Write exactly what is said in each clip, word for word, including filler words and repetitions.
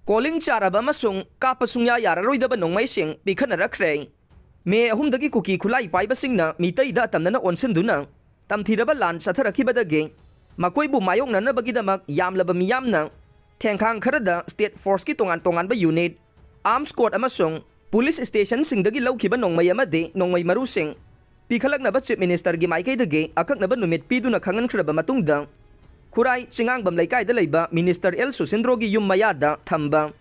Calling ꯆꯥꯔꯕ ꯑꯃꯁꯨꯡ ꯀꯥꯞꯄ ꯁꯨꯡꯌꯥ ꯌꯥꯔꯔꯣꯏꯗꯕ ꯅꯣꯡꯃꯩꯁꯤꯡ ꯄꯤꯈꯠꯅꯔꯛꯈ꯭ꯔꯦ꯫ ꯃꯦ ꯑꯍꯨꯝꯗꯒꯤ ꯀꯨꯀꯤ ꯈꯨꯠꯂꯥꯏ ꯄꯥꯏꯕꯁꯤꯡꯅ ꯃꯤꯇꯩꯗ ꯑꯇꯝꯅꯅ ꯑꯣꯟꯁꯤꯟꯗꯨꯅ ꯇꯝꯊꯤꯔꯕ ꯂꯥꯟ ꯆꯠꯊꯔꯛꯈꯤꯕꯗꯒꯤ ꯃꯈꯣꯏꯕꯨ ꯃꯥꯌꯣꯛꯅꯅꯕꯒꯤꯗꯃꯛ ꯌꯥꯝꯂꯕ ꯃꯤꯌꯥꯝꯅ ꯊꯦꯡꯈꯥꯡ ꯈꯔꯗ state forceꯀꯤ ꯇꯣꯉꯥꯟ ꯇꯣꯉꯥꯟꯕ unit, arms squad ꯑꯃꯁꯨꯡ police stationꯁꯤꯡꯗꯒꯤ ꯂꯧꯈꯤꯕ ꯅꯣꯡꯃꯩ ꯑꯃꯗꯤ ꯅꯣꯡꯃꯩ ꯃꯔꯨꯁꯤꯡ ꯄꯤꯈꯠꯂꯛꯅꯕ Chief Ministerꯒꯤ ꯃꯥꯏꯀꯩꯗꯒꯤ ꯑꯀꯛꯅꯕ ꯅꯨꯃꯤꯠ ꯄꯤꯗꯨꯅ ꯈꯪꯍꯟꯈ꯭ꯔꯕ ꯃꯇꯨꯡꯗ, ꯈꯨꯔꯥꯏ ꯆꯤꯉꯥꯡꯕꯝ ꯂꯩꯀꯥꯏꯗ ꯂꯩꯕ Minister ꯑꯦꯜ ꯁꯨꯁꯤꯟꯗ꯭ꯔꯣꯒꯤ ꯌꯨꯝ ꯃꯌꯥꯗ ꯊꯝꯕ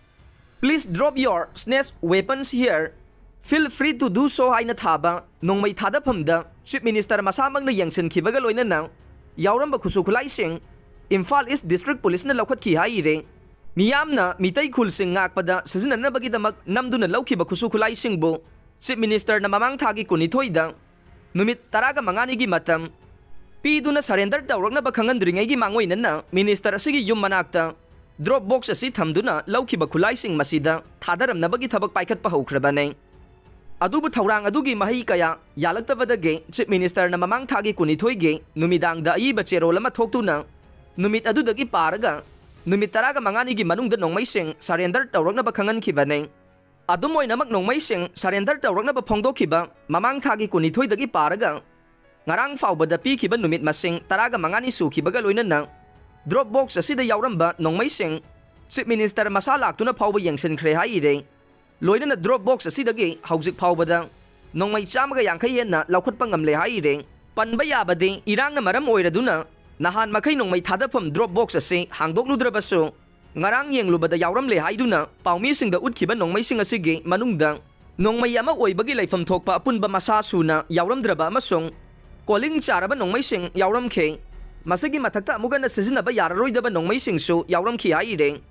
"Please drop your snatch weapons here, feel free to do so" ꯍꯥꯏꯅ ꯊꯥꯕ ꯅꯣꯡꯃꯩ ꯊꯥꯗꯐꯝꯗ Chief Minister ꯃꯁꯥꯃꯛꯅ ꯌꯦꯡꯁꯤꯟꯈꯤꯕꯒ ꯂꯣꯏꯅꯅ ꯌꯥꯎꯔꯝꯕ ꯈꯨꯠꯁꯨ ꯈꯨꯠꯂꯥꯏꯁꯤꯡ ꯏꯝꯐꯥꯜ East District Policeꯅ ꯂꯧꯈꯠꯈꯤ ꯍꯥꯏꯔꯤ꯫ ꯃꯤꯌꯥꯝꯅ ꯃꯤꯇꯩ ꯈꯨꯜꯁꯤꯡ ꯉꯥꯛꯄꯗ ꯁꯤꯖꯤꯟꯅꯅꯕꯒꯤꯗꯃꯛ ꯅꯝꯗꯨꯅ ꯂꯧꯈꯤꯕ ꯈꯨꯠꯁꯨ ꯈꯨꯠꯂꯥꯏꯁꯤꯡꯕꯨ Chief Ministerꯅ ꯃꯃꯥꯡ ꯊꯥꯒꯤ ꯀꯨꯟꯅꯤꯊꯣꯏꯗ ꯅꯨꯃꯤꯠ ꯇꯔꯥꯒ ꯃꯉꯥꯅꯤꯒꯤ ꯃꯇꯝ ꯄꯤꯗꯨꯅ surrender ꯇꯧꯔꯛꯅꯕ ꯈꯪꯍꯟꯗ꯭ꯔꯤꯉꯩꯒꯤ ꯃꯥꯡꯑꯣꯏꯅꯅ Minister ꯑꯁꯤꯒꯤ ꯌꯨꯝ ꯃꯅꯥꯛꯇ drop box ꯑꯁꯤ ꯊꯝꯗꯨꯅ ꯂꯧꯈꯤꯕ ꯈꯨꯠꯂꯥꯏꯁꯤꯡ ꯃꯁꯤꯗ ꯊꯥꯗꯔꯝꯅꯕꯒꯤ ꯊꯕꯛ ꯄꯥꯏꯈꯠꯄ ꯍꯧꯈ꯭ꯔꯕꯅꯤ꯫ ꯑꯗꯨꯕꯨ ꯊꯧꯔꯥꯡ ꯑꯗꯨꯒꯤ ꯃꯍꯩ ꯀꯌꯥ ꯌꯥꯜꯂꯛꯇꯕꯗꯒꯤ Chief Ministerꯅ ꯃꯃꯥꯡ ꯊꯥꯒꯤ ꯀꯨꯟꯅꯤꯊꯣꯏꯒꯤ ꯅꯨꯃꯤꯗꯥꯡꯗ ꯑꯏꯕ ꯆꯦꯔꯣꯜ ꯑꯃ ꯊꯣꯛꯇꯨꯅ ꯅꯨꯃꯤꯠ ꯑꯗꯨꯗꯒꯤ ꯄꯥꯔꯒ ꯅꯨꯃꯤꯠ ꯇꯔꯥꯒ ꯃꯉꯥꯅꯤꯒꯤ ꯃꯅꯨꯡꯗ ꯅꯣꯡꯃꯩꯁꯤꯡ surrender ꯇꯧꯔꯛꯅꯕ ꯈꯪꯍꯟꯈꯤꯕꯅꯤ꯫ ꯑꯗꯨꯝ ꯑꯣꯏꯅꯃꯛ, ꯅꯣꯡꯃꯩꯁꯤꯡ surrender ꯇꯧꯔꯛꯅꯕ ꯐꯣꯡꯗꯣꯛꯈꯤꯕ ꯃꯃꯥꯡ ꯊꯥꯒꯤ ꯀꯨꯟꯅꯤꯊꯣꯏꯗꯒꯤ ꯄꯥꯔꯒ ꯉꯔꯥꯡ ꯐꯥꯎꯕꯗ ꯄꯤꯈꯤꯕ ꯅꯨꯃꯤꯠ ꯃꯁꯤꯡ ꯇꯔꯥꯒ ꯃꯉꯥꯅꯤ ꯁꯨꯈꯤꯕꯒ ꯂꯣꯏꯅꯅ drop box ꯑꯁꯤꯗ ꯌꯥꯎꯔꯝꯕ ꯅꯣꯡꯃꯩꯁꯤꯡ Chief Minister ꯃꯁꯥ ꯂꯥꯛꯇꯨꯅ ꯐꯥꯎꯕ ꯌꯦꯡꯁꯤꯟꯈ꯭ꯔꯦ ꯍꯥꯏꯔꯤ꯫ ꯂꯣꯏꯅꯅ drop box ꯑꯁꯤꯗꯒꯤ ꯍꯧꯖꯤꯛ ꯐꯥꯎꯕꯗ ꯅꯣꯡꯃꯩ ꯆꯥꯝꯃꯒ ꯌꯥꯡꯈꯩ ꯍꯦꯟꯅ ꯂꯧꯈꯠꯄ ꯉꯝꯂꯦ ꯍꯥꯏꯔꯤ꯫ ꯄꯟꯕ ꯌꯥꯕꯗꯤ, ꯏꯔꯥꯡꯅ ꯃꯔꯝ ꯑꯣꯏꯔꯗꯨꯅ ꯅꯍꯥꯟ ꯃꯈꯩ ꯅꯣꯡꯃꯩ ꯊꯥꯗꯐꯝ drop box ꯑꯁꯤ ꯍꯥꯡꯗꯣꯛꯂꯨꯗ꯭ꯔꯕꯁꯨ, ꯉꯔꯥꯡ ꯌꯦꯡꯂꯨꯕꯗ ꯌꯥꯎꯔꯝꯂꯦ ꯍꯥꯏꯗꯨꯅ ꯄꯥꯎꯃꯤꯁꯤꯡꯗ ꯎꯠꯈꯤꯕ ꯅꯣꯡꯃꯩꯁꯤꯡ ꯑꯁꯤꯒꯤ ꯃꯅꯨꯡꯗ ꯅꯣꯡꯃꯩ ꯑꯃ ꯑꯣꯏꯕꯒꯤ ꯂꯩꯐꯝ ꯊꯣꯛꯄ ꯑꯄꯨꯟꯕ ꯃꯁꯥ ꯁꯨꯅ ꯌꯥꯎꯔꯝꯗ꯭ꯔꯕ ꯑꯃꯁꯨꯡ ꯀꯣꯂꯤꯡ ꯆꯥꯔꯕ ꯅꯣꯡꯃꯩꯁꯤꯡ ꯌꯥꯎꯔꯝꯈꯤ꯫ ꯃꯁꯤꯒꯤ ꯃꯊꯛꯇ ꯑꯃꯨꯛ ꯍꯟꯅ ꯁꯤꯖꯤꯟꯅꯕ ꯌꯥꯔꯔꯣꯏꯗꯕ ꯅꯣꯡꯃꯩꯁꯤꯡꯁꯨ ꯌꯥꯎꯔꯝꯈꯤ ꯍꯥꯏꯔꯤ꯫